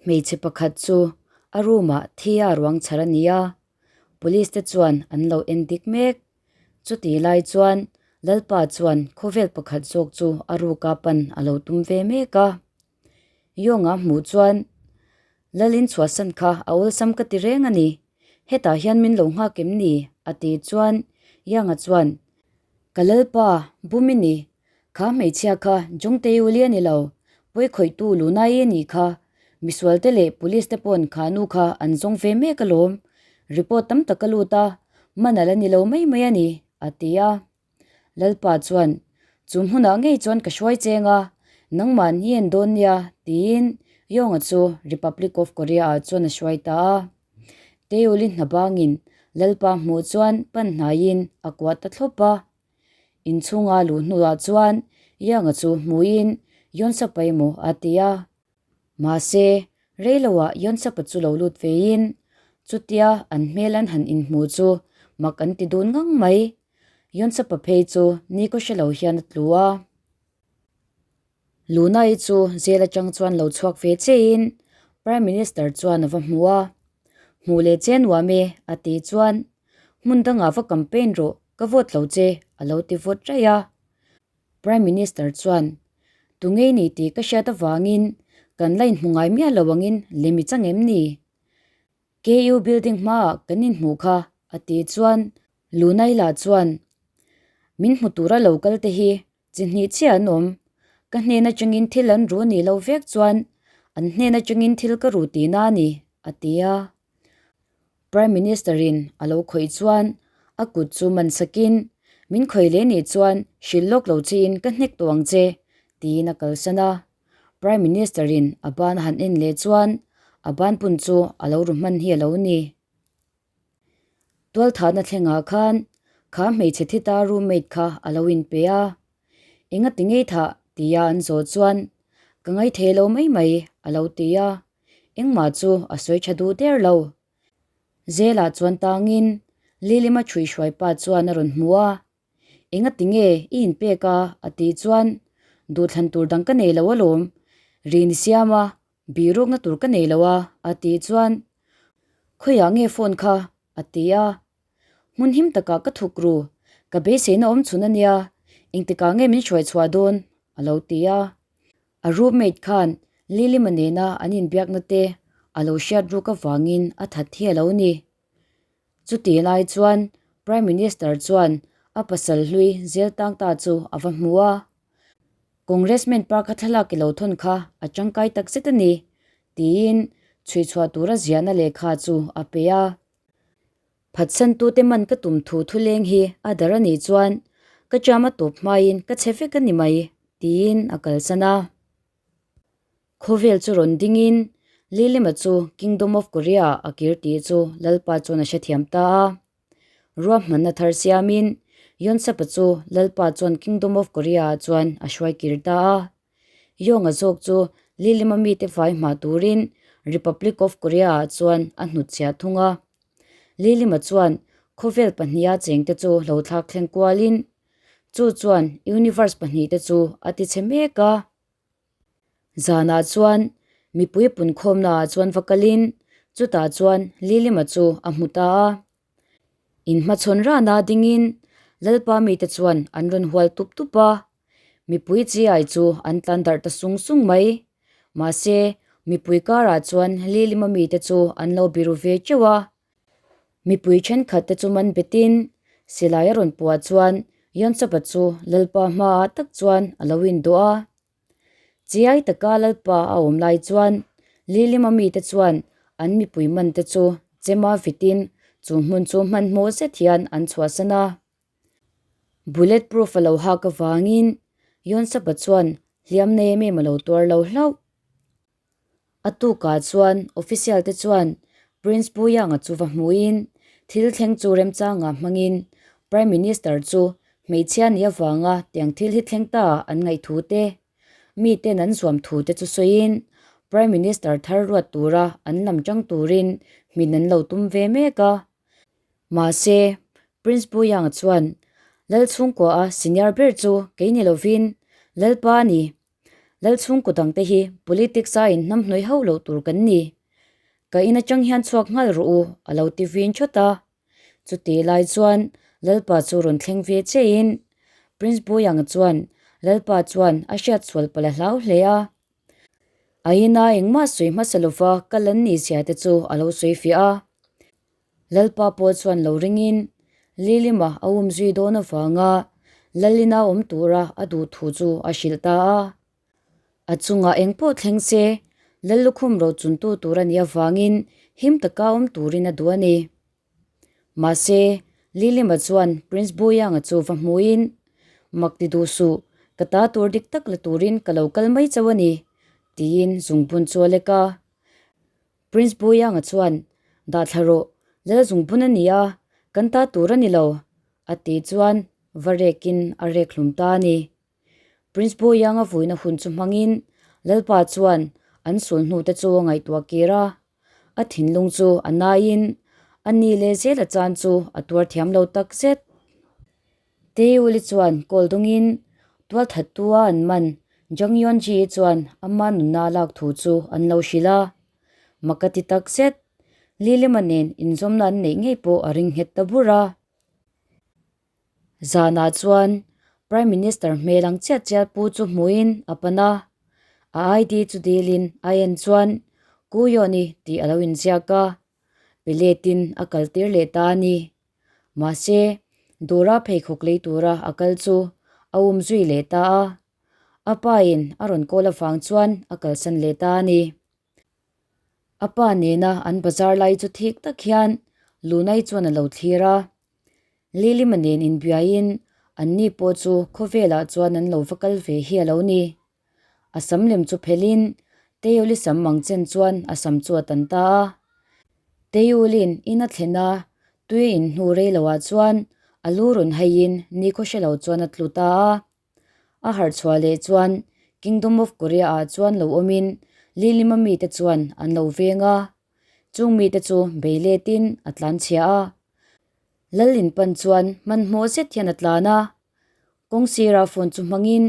Hmeichhe pakhat chu a room ah thi a ruang chhar a ni a, police te chuan an lo en dik mek. Chutih lai chuan Lalpa chuan khawvel pakhat zawk chu a ruka pan a lo tum ve mek a. Yong-a hmuh chuan Lalin chhuahsan kha a awlsam ka ti reng a ni, hetah hian min lo nghak em ni? a ti chuan Yang-a chuan Ka Lalpa, bum i ni, Kha hmeichhia kha Jungtei-uli a ni lo, pawi khawihtu Lunai a nih kha. Misualte leh police te pawn kha nu kha an zawng ve mek alawm. Report tam tak a lut a, man a la ni lo mai mai a ni, a ti a. Lalpa chuan, Chu hmunah ngei chuan ka hruai cheng a, nangmah ni en dawn nia, tiin Yong-a chu Republic of Korea-ah chuan a hruai ta a. Teiuli hna bangin Lalpa hmuh chuan pan hnaiin a kuah ta thlawp a. Inchhunga luh hnuah chuan Yang-a chu hmuin Yonsapa emaw a ti a. Mahse, reiloah Yonsapa chu lo lut veiin chutia an hmel an han inhmu chu mak an ti dun ngang mai. Yonsapa phei chu ni kaw hre lo hian a tlu a. Lunai chu jail atang chuan lo chhuak ve chein Prime Minister chuan a va hmu a. Hmuh leh che nuam e a ti chuan hmun dangah va campaign rawh ka vote lo che a lo ti vawt raih a. Prime Minister chuan tu ngei ni tih ka hriat avangin kan la inhmu ngai miah lo angin lem i chang em ni? KU building hmaah kan inhmuh kha a ti chuan Lunai lah chuan min hmu tura lo kal te hi Chi hnih chiah an awm. Ka hnen atangin thil an ru nih loh vek chuan an hnen atangin thil ka ru tihna a ni, a ti a. Prime Minister-in a lo khawih chuan a kut chu man sakin, Min khawih leh nih chuan hrilh lawk lo chiin ka hnek tawh ang che, tiin a kalsan a. Prime Minister-in a ban a han en leh chuan a banpun chu a lo ru hman hi a lo ni. Tualthahna thlengah khan kha hmeichhe thi ta roommate kha a lo inpe a, Enga ti ngei thah? tia an zawh chuan Ka ngaithei lo mai mai a lo ti a, engmah chu a sawi tha duh der lo. Zelah chuan tangin Lilima chhuihhruai pa chuan a rawn hmu a, Enga ti nge i inpek a? a tih chuan Duhthlan tur dang ka nei lo alawm, rin i siam a, Birukna tur ka nei lo a, a tih chuan, Khawiah nge phone kha? a ti a. Hmun him takah ka thuk ru, ka beiseina awm chhun a nia, engtikah nge min hruai chhuah dawn? a lo ti a. A roommate khan Lilima nena an inbiakna te a lo hriat ruk avangin a that hi a lo ni. Chutih lai chuan Prime Minister chuan a pasal hlui Zeltangta chu a va hmu a. Congressman park a thlalak i lo thawn kha a tangkai tak zet a ni, tiin chhuihchhuah tura ziahna lehkha chu a pe a. Phatsantute man ka tum thu thuleng hi a dar a nih chuan ka cham a tawp hmain ka chhe vek a ni mai, tiin a kalsan a. Khawvel chu rawn dingin Lilima chu Kingdom of Korea ah a kir tih chu Lalpa chuan a hrethiam ta a. Ruahmanna thar siamin Yeonsapa chu Lalpa chuan Kingdom of Korea ah chuan a hruai kir ta a. Yonga zawk chu Lilima mite vai hma turin Republic of Korea ah chuan a hnutchhiah thung a. Lilima chuan khawvel pahniha chengte chu lo thlak thleng kualin chu chuan universe pahnihte chu a tichhe mek a. Zanah chuan mipui punkhawmnaah chuan va kalin chutah chuan Lilima chu a hmu ta a. Inhmachhawn rana dingin Lalpa mite chuan an rawn hual tup tup a, mipui chiai chu an tlan darh ta sung sung mai. Mahse, mipui karah chuan Lilima mite chu an lo biru ve teuh a. Mipui thenkhat te chu man betin silai a rawn puah chuan Yonsapa chu Lalpa hmaah tak chuan a lo indawh a. Chiai taka Lalpa a awm lai chuan Lilima mite chuan an mipui man te chu chema vitin chu hmun chu hmanhmawh zet hian an chhuahsan a. Bullet proof a lo hak avangin Yonsapa chuan hliam nei em em a lo tuar lo hlauh. A tukah chuan official te chuan Prince Puyanga chu va hmuhin thil thleng chu remchangah hmangin Prime Minister chu hmeichhia nih avanga tiang thil hi thleng ta an ngaih thu te, miten an zuam thu te chu sawiin Prime Minister thar ruat tura an lam tang turin hmin an lo tum ve mek a. Mahse, Prince Puyanga chuan Lalchhungkua a senior ber chu kei ni lovin Lalpa a ni. Lal chhungkaw dangte hi politics a inhnamhnawih hauh loh tur kan ni. Ka in atang hian chhuak nghal rawh u, a lo ti vin thawt a. Chutih lai chuan Lalpa chu rawn thleng ve chiahin Prince Boyang chuan Lalpa chuan a hriat sual palh a hlau hle a. A ina engmah sawi hmasa lova kal an nih zia te chu a lo sawi fiah a. Lalpa pawh chuan lo ringin Lilima a um zui dawn avanga Lalina awm tura a duh thu chu a hrilh ta a. A chungah eng pawh thleng se, Lal lukhum rochuntu tur a nih avangin him taka awm turin a duh a ni. Mahse, Lilima chuan Prince Buyanga chu va hmuin, Mak ti duh suh, ka ta tur dik tak la turin ka lo kal mai chauh a ni, tiin zungbun chu a lek a. Prince Buyanga chuan, Dah thla rawh, Lal zungbun a ni a, kan ta tur a ni lo, a tih chuan va rekin a rek hlum ta a ni. Prince Boyang a vuina hun chu hmangin Lalpa chuan an sul hnute chu a ngaihtuah kir a, a thinlung chu a naiin a ni leh zel a chan chu a tuar thiam lo tak zet. Taeuli chuan kawl dungin tualthattua an man Jang Yeonji chuan ama nunna a lak thu chu an lo hrilh a, mak a ti tak zet. Lilima nen inzawmna an neih ngei pawh a ring nghet ta bur a. Zanah chuan Prime Minister hmel ang chiah chiah pu chu hmuhin a pan a, a ID chu dilin a en chuan Ku Yawni tih a lo inziak a, pe letin a kal tir leh ta a ni. Mahse, dawra pheikhawk lei tura a kal chu a um zui leh ta a, a pain a rawn call avang chuan a kalsan leh ta a ni. A pa nena an bazar lai chu thik tak hian Lunai chuan a lo thlir a. Lilima nen inbiaiin anni pawh chu khawvelah chuan an lo va kal ve hi a lo ni. A sam lem chu phelhin Teiuli sam mang chen chuan a sam chu a tan ta a. Teiuli'n in a thlen a, tui a inhnu rei loah chuan a lu rawn haiin nikhaw hre lo chuan a tlu ta a. A harh chhuah leh chuan Kingdom of Korea ah chuan lo awmin Lilima mite chuan an lo veng a, chung mite chu bei letin a tlan chhia a. Lalin pan chuan hmanhmawh zet hian a tlan a, kawng sira phone chu hmangin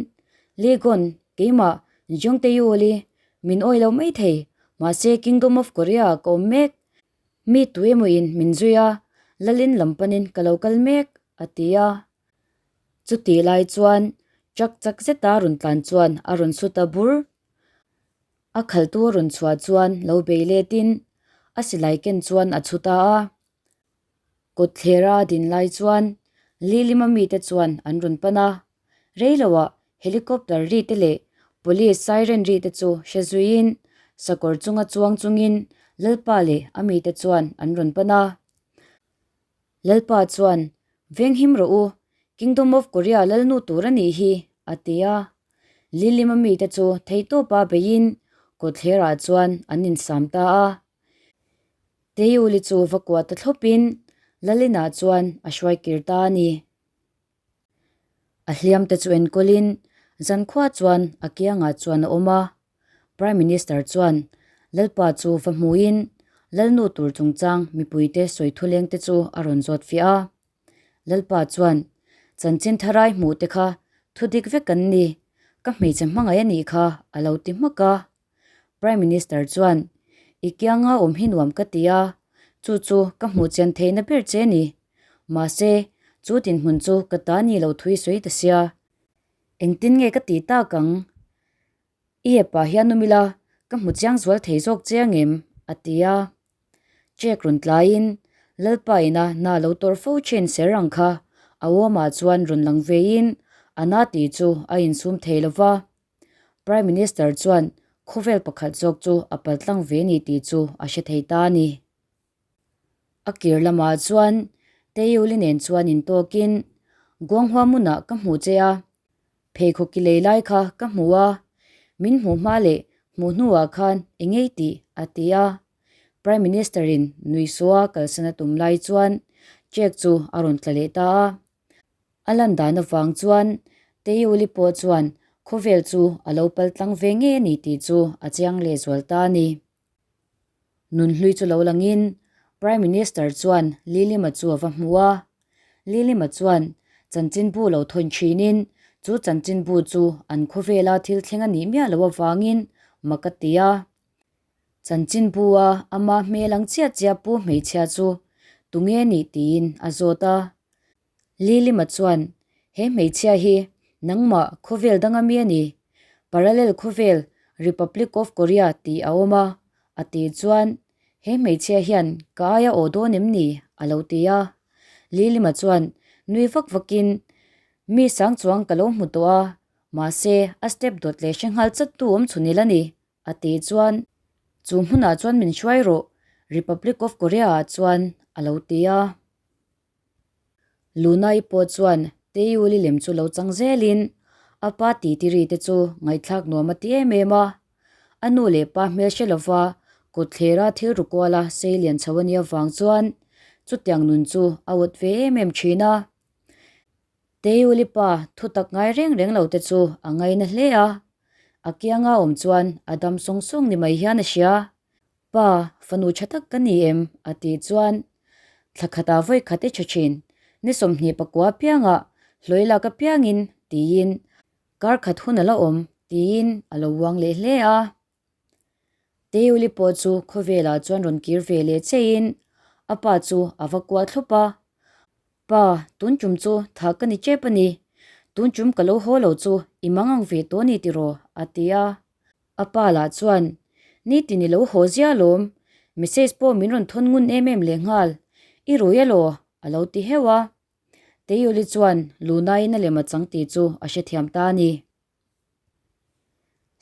Legon keimah Jeong Tae-yul-i min awi lo mai thei, mahse Kingdom of Korea ah ka awm mek, mi tu emawin min zui a, Lalin lam panin ka lo kal mek, a ti a. Chutih lai chuan truck chak zeta rawn tlan chuan a rawn su ta bur. A khaltu a rawn chhuah chuan lo bei letin a silai ken chuan a chhu ta a. Kawt thlera a din lai chuan Lilima mite chuan an rawn pan a. Reiloah helicopter ri te leh police siren ri te chu hre zuiin sakawr chunga chuang chungin Lalpa leh a mite chuan an rawn pan a. Lalpa chuan, Venghim rawh u, Kingdom of Korea lalnu tur a nih hi, a ti a. Lilima mite chu theihtawpa beiin kawtthlerah chuan an insam ta a. Teiuli chu va kuah ta thlawpin Lalinah chuan a hruai kir ta a ni. A hliamte chu enkawlin zankhua chuan a kiangah chuan a awm a. Prime Minister chuan Lalpa chu va hmuin Lalnu tur chungchang mipuite sawi thulengte chu a rawn zawt fiah a. Lalpa chuan, Chanchin tharai hmuh te kha thu dik vek an ni, ka hmeichhe hmangaih a nih kha a lo ti hmak a. Prime Minister chuan, I kianga awm hi nuam ka ti a, chu chu ka hmuh chian theihna ber che a ni. Mahse, chu dinhmun chu ka ta ni lo thui sawi ta sia. Engtin nge ka tih tak ang? I epah hian awm ila, ka hmu chiang zual thei zawk che angem? a ti a. Check rawn tlaiin Lalpa ina na lo tawrh fo thin ser ang kha a awmah chuan rawn lang veiin a na tih chu a insum thei lo va. Prime Minister chuan khawvel pakhat zawk chu a paltlang ve ni tih chu a hre thei ta a ni. A kir lamah chuan Teiuli nen chuan intawkin Guanghua hmunah ka hmu che a, pheikhawk ki lei lai kha ka hmu a, min hmuh hma leh hmuh hnuah khan i ngei tih a ti a. Prime Minister-in nuihsaw a kalsan a tum lai chuan check chu a rawn tla leh ta a. A lan dan avang chuan Teiuli pawh chuan khawvel chu a lo pal tlang ve ngei a ni tih chu a chiang lehzual ta a ni. Nunhlui chu lo langin Prime Minister chuan Lilima chu a va hmu a. Lilima chuan chanchinbu lo thawn thinin. Chu chanchinbu chu an khawvela thil thleng a nih miah loh avangin mak a ti a. Chanchinbu-a ama hmel ang chiah chiah pu hmeichhia chu tunge nih tiin a zawt a. Lilima chuan, He hmeichhia hi nangmah khawvel danga mi a ni. Parallel khawvel Republic of Korea tih a awm a, a tih chuan, He hmeichhia hian ka aia aw dawn em ni? a lo ti a. Lilima chuan nui vak vakin, Mi sang chuang ka lo hmu tawh a, mahse a step dawt leh hre nghal chat tu awm chhun ila ni. A tih chuan, Chu hmunah chuan min hruai rawh, Republic of Korea ah chuan a lo ti a. Lunai pawh chuan Teiuli lem chu lo chang zelin a pa titi ri te chu ngaihthlak nuam a ti em em a. A nu leh pa hmel hre lova kawtthlera thil ru kuala sei lian chho a nih avang chuan chutiang nun chu a awt ve em em thin a. Teiuli pa thu tak ngai reng reng lo te chu a ngaina hle a, a kianga awm chuan a dam sawng sawng ni mai hian a hria. Pa, fanu tha tak ka ni em? a tih chuan thla khatah vawi khat i tha thin, ni 20 pakua apiangah hlawi lak apiangin tiin kar khat hun a la awm tiin a lo uang leh hle a. Teiuli pawh chu khawvelah chuan rawn kir ve leh cheiin a pa chu a va kuah thlup a, Pa, tun tum chu tha ka ni tep a ni, tun tum ka lo haw lo chu i mang ang ve tawh a ni tiraw? a ti a. A pa lah chuan, Nitin i lo haw zia alawm, message pawh min rawn thawn ngun em em lehnghal, i rui alaw? a lo ti heuh a. Teiuli chuan Lunaiin a lem a chang tih chu a hrethiam ta a ni.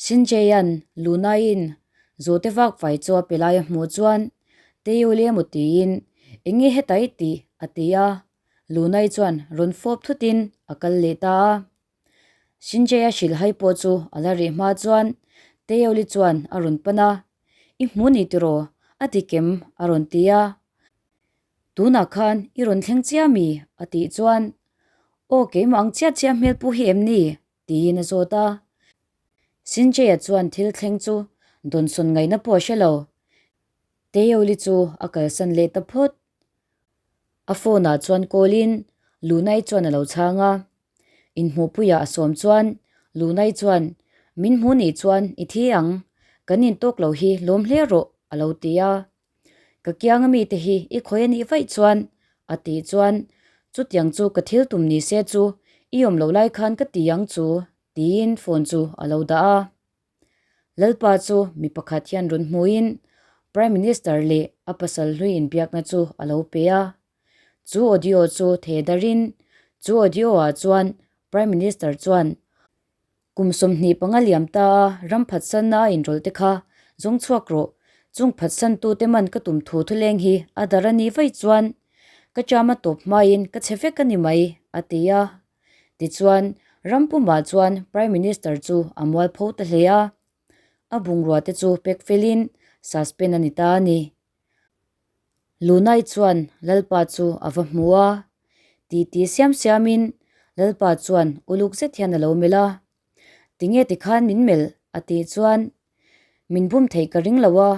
Sinjay-a'n Lunaiin Zawhte vak vai chu a pe lai a hmuh chuan, Teiuli emaw tiin, Eng nge heta i tih? a ti a. Lunai chuan rawn fawp thutin a kal leh ta a. Sinjay-a hrilhhai pawh chu a la rih hma chuan Teiuli chuan a rawn pan a, I hmu ni tiraw? A ti kem a rawn ti a. Tunah khan i rawn thleng chiah mi? a tih chuan, Aw keimah ang chiah chiah hmel pu hi em ni? tiin a zawt a. Sinjay-a chuan thil thleng chu dawnsawn ngaihna pawh a hre lo. Teioli chu a kalsan leh ta phawt. A phone ah chuan call in Lunai chuan a lo chhang a. Inhmuhpuiah a sawm chuan Lunai chuan, Min hmu nih chuan i thi ang, kan intawk lo hi lawm hle rawh a lo ti a. Ka kianga mite hi i khawi a nih vaih chuan a tih chuan chutiang chu ka thil tum ni se chu i awm loh lai khan ka ti ang chu tiin phone chu a lo dah a. Lalpa chu mi pakhat hian rawn hmuin Prime Minister leh a pasal hlui inbiakna chu a lo pe a. Chu audio chu theh darin chu audio ah chuan Prime Minister chuan Kum 25 liam ta a ram phatsanna a inrawlh te kha zawng chhuak rawh. Chung phatsantute man ka tum thu thuleng hi a dar a nih vaih chuan ka chama tawp hmain ka chhe vek a ni mai, a ti a. Tichuan, ram pumah chuan Prime Minister chu a mualpho ta hle a. A bungrua te chu pek felin suspend a ni ta a ni. Lunai chuan Lalpa chu a va hmu a, titi siam siamin Lalpa chuan uluk zet hian a lo melh a. Tinge tikhan min melh? a tih chuan, Min bum theih ka ring lo a,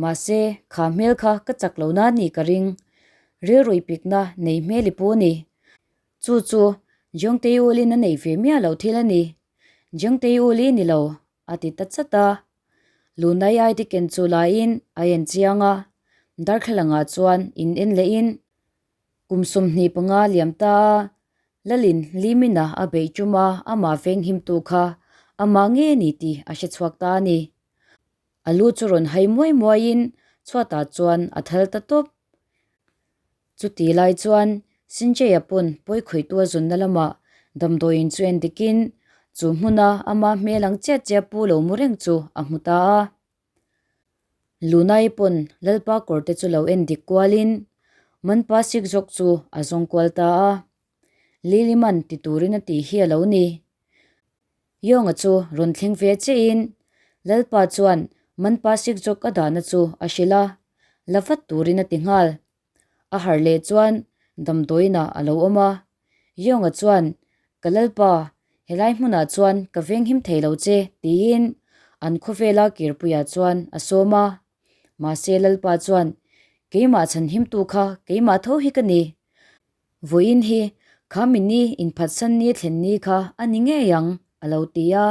mahse kha hmel kha ka chak lo na ni ka ring. Rilruih pikna nei hmel i pu a ni. Chu chu Jongteiulin a nei ve miah loh thil a ni. Jongteiuli ni lo, a ti ta chat a. Lunai ai te ken chu laiin a en chiang a, darthlalangah chuan in en lehin kum 25 liam ta a, Lalin Limina a beih tum a, amah venghimtu kha amah nge ni tih a hre chhuak ta a ni. A lu chu rawn hai muai muaiin chhuatah chuan a thal ta tawp. Chuti lai chuan Sinjay-a pawn pawi khawihtu a zunna lamah damdawiin chu en dikin chu hmuna ama hmel ang chiah chiah pu lo mu reng chu a hmu ta a. Lunai pawn Lalpa kawr te chu lo en dik kualin Manpa sik zawk chu a zawng kual ta a. Liliman ti turin a tih hi a lo ni. Yonga chu rawn thleng ve chiahin Lalpa chuan Manpa sik zawk a dahna chu a hrilh a, la vat turin a ti nghal. A harh leh chuan damdawiinah a lo awm a. Yonga chuan, Ka Lalpa, helai hmunah chuan ka venghim thei lo che, tiin an khawvela kirpuiah chuan a sawm a. Mahse Lalpa chuan, Keimah chhanhimtu kha keimah tho hi ka ni. Vawiin hi. Kha mini inphatsan ni thlen ni kha a ni ngei ang, a lo ti a.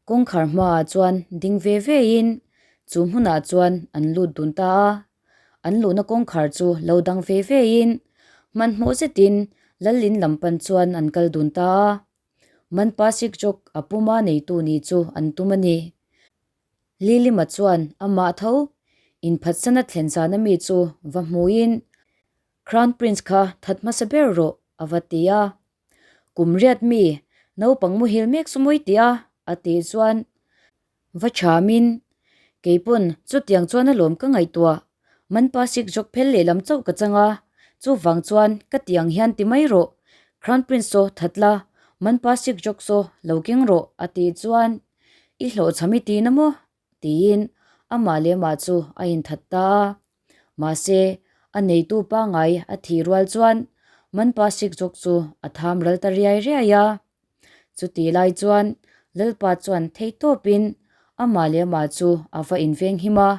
Kawngkhar hmaah chuan ding ve vein chu hmunah chuan an lut dun ta a. An luhna kawngkhar chu lo dang ve vein hmanhmawh zetin Lalin lam pan chuan an kal dun ta a. Manpa Sikjok a puma neitu nih chu an tum a ni. Lilima chuan amah tho inphatsana thlen zana mi chu va hmuin, Crown Prince kha that hmasa ber rawh, a va ti a. Kum riat mi, naupang muhil mek chu mawi tih a, a tih chuan va thamin, Keipawn chutiang chuan alawm ka ngaihtuah, Manpa sik zawk phel lehlam chauh ka chang a, chuvang chuan ka ti ang hian ti mai rawh, Crown Prince saw that la, Manpa sik zawk saw lo keng rawh, a tih chuan, I hlawhchham i ti na maw? tiin amah leh amah chu a inthat ta a. Mahse, a neitu pangngai a thih rual chuan Manpa sik zawk chu a tham ral ta riai riai a. Chutih lai chuan Lalpa chuan theihtawpin amah leh amah chu a va inveng him a.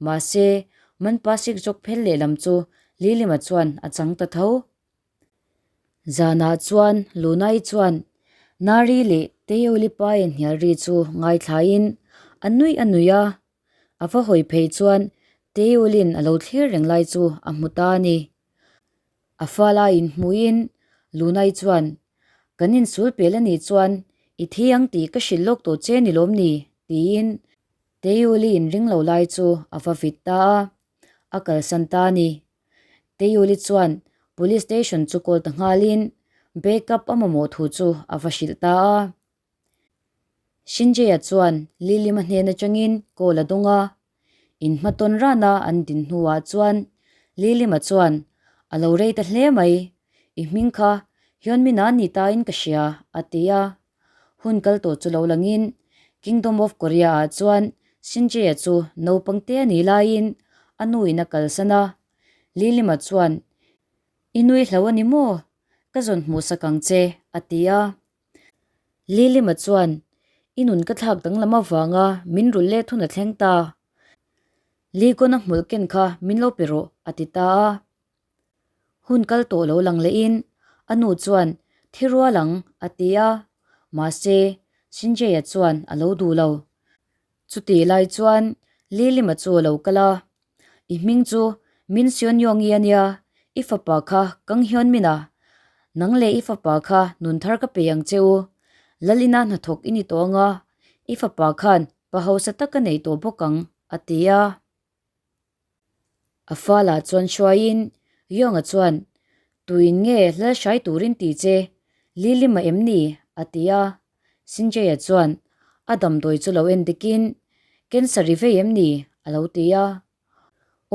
Mahse, Manpa sik zawk phel lehlam chu Lilima chuan a chang ta tho. Zanah chuan Lunai chuan Nari leh Teioli pa inhnial ri chu ngaithlain a nuih a nuih a. A va hawi phei chuan Teiolin a lo thlir reng lai chu a hmu ta a ni. A fala inhmuhin Lunai chuan, Kan insul pel a nih chuan i thi ang tih ka hrilh lawk tawh che ni lawm ni? tiin Teioli inring lo lai chu a va vit ta a. A kalsan ta a ni. Teiuli chuan Police Station chu call ta nghalin backup a mamawh thu chu a va hrilh ta a. Shinjaya chuan Lilima hnen atangin call a dawng a, inhmatawn rana an din hnuah chuan Lilima chuan a lo rei ta hle mai, i hming kha Hyunmin-a ni tain ka hria a ti a. Hun kal tawh chu lo langin Kingdom of Korea-ah chuan Shinjaya chu naupang te a nih laiin a nuin a kalsan a. Lilima chuan, I nui hlo a ni maw? Ka zawn hmuhsak ang che, a ti a. Lilima chuan, I nun ka thlak danglam avanga min rulh let hun a thleng ta. Likawna hmulh ken kha min lo pe rawh, a ti ta a. Hun kal tawh lo lang lehin a nu chuan thi rual ang a ti a, mahse Shinjaya chuan a lo duh lo. Chutih lai chuan Lilima chu a lo kal a, I hming chu Min Seon-yong-i a nia, i fapa kha Kang Hyun-min a, nang leh i fapa kha nun thar ka pe ang che u, Lalina hnathawk i ni tawh ang a, i fapa khan pa hausa tak a nei tawh bawk ang, a ti a. A fala chuan hruaiin Yonga chuan, Tuin nge lal hrai turin ti che, Lilima em ni? a ti a. Sinjaya chuan a damdawi chu lo en dikin, Cancer i vei em ni? a lo ti a.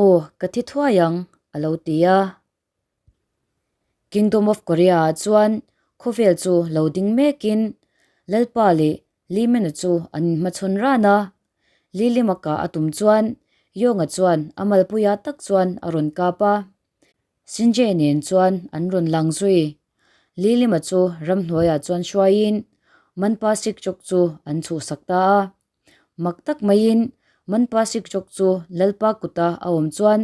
Aw, ka thi thuai ang, a lo ti a. Kingdom of Korea ah chuan khawvel chu lo ding mekin Lalpa leh Lee Mena chu an inhmachhawn ran a. Lee Lima kah a tum chuan Yonga chuan a malpuia tak chuan a rawn kap a. Shinjae nen chuan an rawn lang zui. Lee Lima chu ramhnuaiah chuan hruaiin Manpa Sikchok chu an chhuhsak ta a. Mak tak maiin Manpa Sikchok chu Lalpa kuta a awm chuan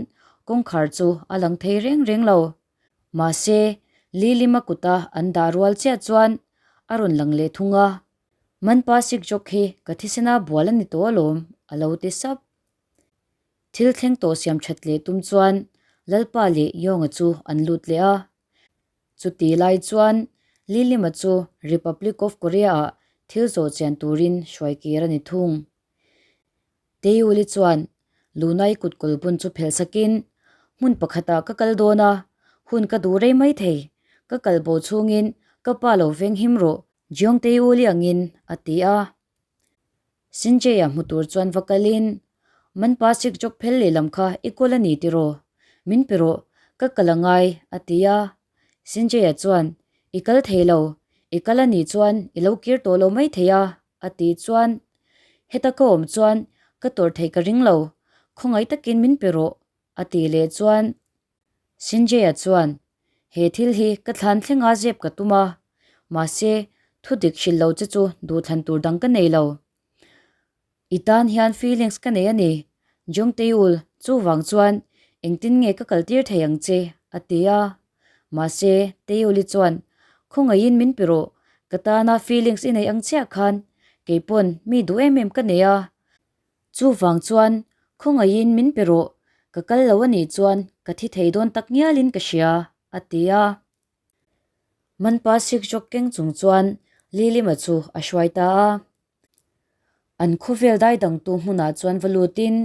kawngkhar chu a lang thei reng reng lo. Mahse, Lilima kuta an dah rual chiah chuan a rawn lang leh thung a. Manpa Sikchok hi ka thisena bual a ni tawh alawm, a lo ti sap. Thil thleng tawh siam that leh tum chuan Lalpa leh Yonga chu an lut leh a. Chuti lai chuan Lilima chu Republic of Korea-ah thil zawh chian turin hruai kir a ni thung. Teiuli chuan Lunai kut kawl bun chu phelh sakin, Hmun pakhatah ka kal dawn a, hun ka duh rei mai thei. Ka kal bo chhungin ka pa lo veng him rawh, Jeong Teiuli angin, a ti a. Sinjay-a hmu tur chuan va kalin, Manpa sik jawk phel lehlam kha i kawl a ni tiraw? Min pe rawh, ka kal a ngai, a ti a. Sinjay-a chuan, I kal thei lo, i kal a nih chuan i lo kir tawh lo mai thei a, a ti chuan, Heta ka awm chuan ka tawrh theih ka ring lo, khawngaih takin min pe rawh, a ti leh chuan, Sinjay-a chuan, He thil hi ka thlan thlenga zep ka tum a, mahse, thu dik hrilh lo che chu duhthlan tur dang ka nei lo. I tan hian feelings ka nei a ni, Jung Tae-ul, chuvang chuan engtin nge ka kaltir thei ang che? a ti a. Mahse, Teiuli chuan, Khawngaihin min pe rawh, ka tana feelings i neih ang chiah khan kei pawn mi duh em em ka nei a. Chuvang chuan khawngaihin min pe rawh, ka kal lo a nih chuan ka thi thei dawn tak ngialin ka hria, a ti a. Manpa sikjawk keng chung chuan Lilima chu a hruai ta a. An khawvel dai dangtu hmunah chuan va lutin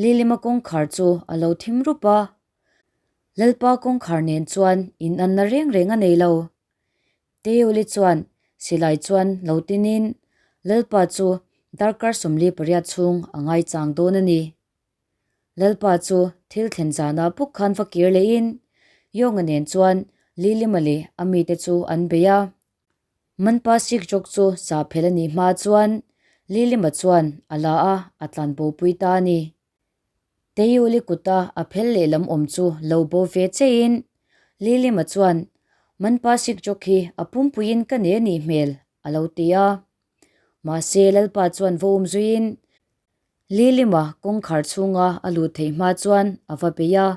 Lilima kawngkhar chu a lo thim rup a. Lalpa kawngkhar nen chuan inanna reng reng a nei lo. Teuli chuan silai chuan lo tinin Lalpa chu darkar 48 chhung a ngaichang dawn a ni. Lalpa chu thil thlen zanah bawk khan va kir lehin Yonga nen chuan Lilima leh a mite chu an bei a. Manpa Sikjawk chu sa phel a nih hma chuan Lilima chuan a la a, a tlan bopui ta a ni. Teiuli kuta a phel lehlam awm chu lo bo ve chein Lilima chuan Manpa Sikjawk hi a pumpuiin ka nei a nih hmel a lo ti a. Mahse Lalpa chuan va um zuiin Lilima kawngkhar chhunga a lut theih hma chuan a va bei a.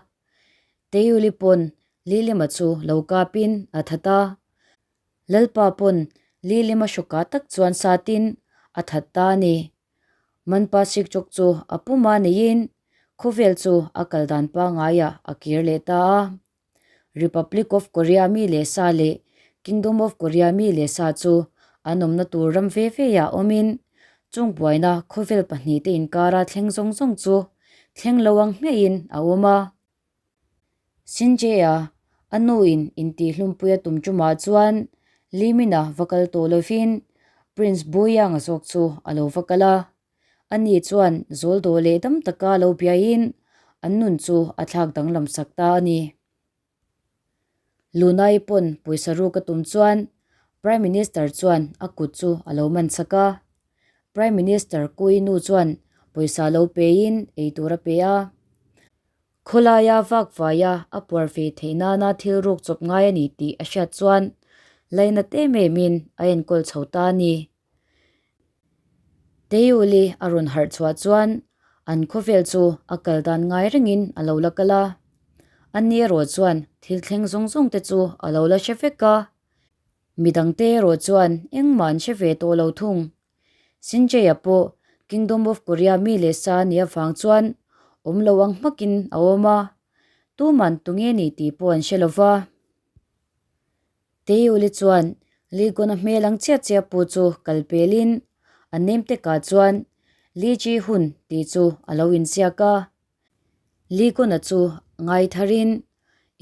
Teiuli pawn Lilima chu lo kapin a that a. Lalpa pawn Lilima hrawkah tak chuan satin a that ta a ni. Manpa Sikchawk chu a puma neiin khawvel chu a kal dan pangaiah a kir leh ta a. Republic of Korea mi leh sa leh Kingdom of Korea mi leh sa chu an awmna tur ram ve veah awmin chung buaina khawvel pahnihte inkara thleng zawng zawng chu thleng lo ang hmiahin a awm a. Sinjay-a a nuin intihhlumpuia tum tumah chuan Limina va kal tawh lovin Prince Buyang-a zawk chu a lo va kal a. Ani chuan zawl dawh leh dam taka lo biaiin an nun chu a thlak danglam sak ta a ni. Lunai pawn pawisa ruk a tum chuan Prime Minister chuan a kut chu a lo man chak a. Prime Minister Kui nu chuan pawisa lo pein eitur a pe a. Khawlaia vak vaia a puar ve theih nana thil ruk chawp ngai a ni tih a hriat chuan lainat em emin a enkawl chho ta a ni. Teiuli a rawn harh chhuah chuan an khawvel chu a kal dan ngai rengin a lo la kal a. Ani erawh chuan thil thleng zawng zawng te chu a lo la hre vek a. Midangte erawh chuan engmah an hre ve tawh lo thung. Sinjay-a pawh Kingdom of Korea mi leh sa a nih avang chuan awm lo ang hmakin a awm a, tuman tunge ni tih pawh an hre lo va. Teiuli chuan Lee Gon-a hmel ang chiah chiah pu chu kal pelin a nem tekah chuan Lee Ji Hun tih chu a lo inziak a. Lee Gon-a chu ngai tharin,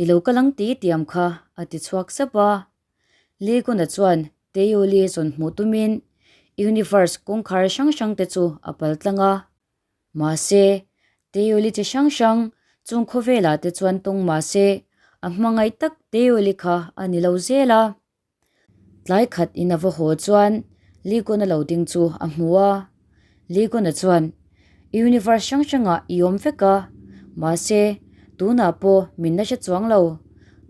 I lo kal ang tih tiam kha a ti chhuak sap a. Lee Gon-a chuan Teiuli zawn hmuh tumin Universe kawngkhar hrang hrang te chu a pal tlang a. Mahse, Teiuli chi hrang hrang chung khawvelah te chuan tawng mahse a hmangaih tak Teiuli kha a ni lo zel a. Tlai khat in a va haw chuan Lee Gon-a lo ding chu a hmu a. Lee Gon-a chuan, Universe hrang hrangah i awm vek a, mahse tunah pawh min la hre chuang lo.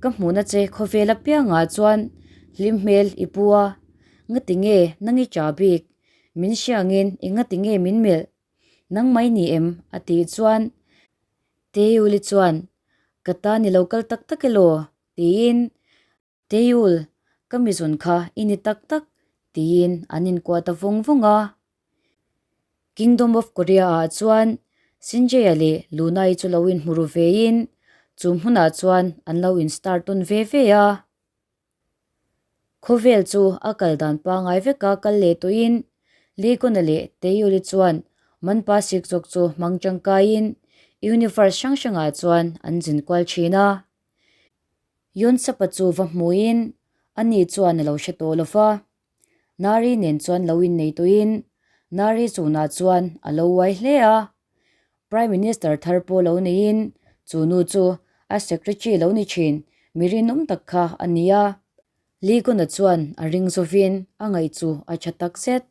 Ka hmuhna che khawvel apiangah chuan hlim hmel i pu a, ngati nge nang i cha bik? Min hriangin i ngati nge min melh? Nang mai ni em? a tih chuan Teiuli chuan, Ka ta ni lo kal tak tak elaw? tiin Teiul, ka mizun kha i ni tak tak, tiin an inkuah ta vawng vawng a. Kingdom of Korea ah chuan Sinjay-a leh Luna-i chu lo inhmu ru vein chu hmunah chuan an lo in-star tawn ve ve a. Khawvel chu a kal dan pangngai veka kal leh tawhin Lee Gon-a leh Tae-yul-i chuan Manpa Sikzawk chu hmang tangkaiin universe hrang hrangah chuan an zin kual thin a. Yeon-sap-a chu va hmuhin ani chuan a lo hre tawh lo va. Nari nen chuan lo innei tawhin Nari chunah chuan a lo uai hle a. Prime Minister thar pawh lo neiin chu nu chu a secretary lo ni thin mi rinawm tak kha a ni a. Lee Gon-a chuan a ring zawvin a ngaih chu a tha tak zet.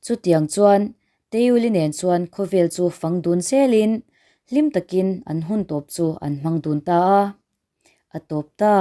Chutiang chuan Teiuli nen chuan khawvel chu fang dun zelin hlim takin an hun tawp chu an hmang dun ta a. A tawp ta.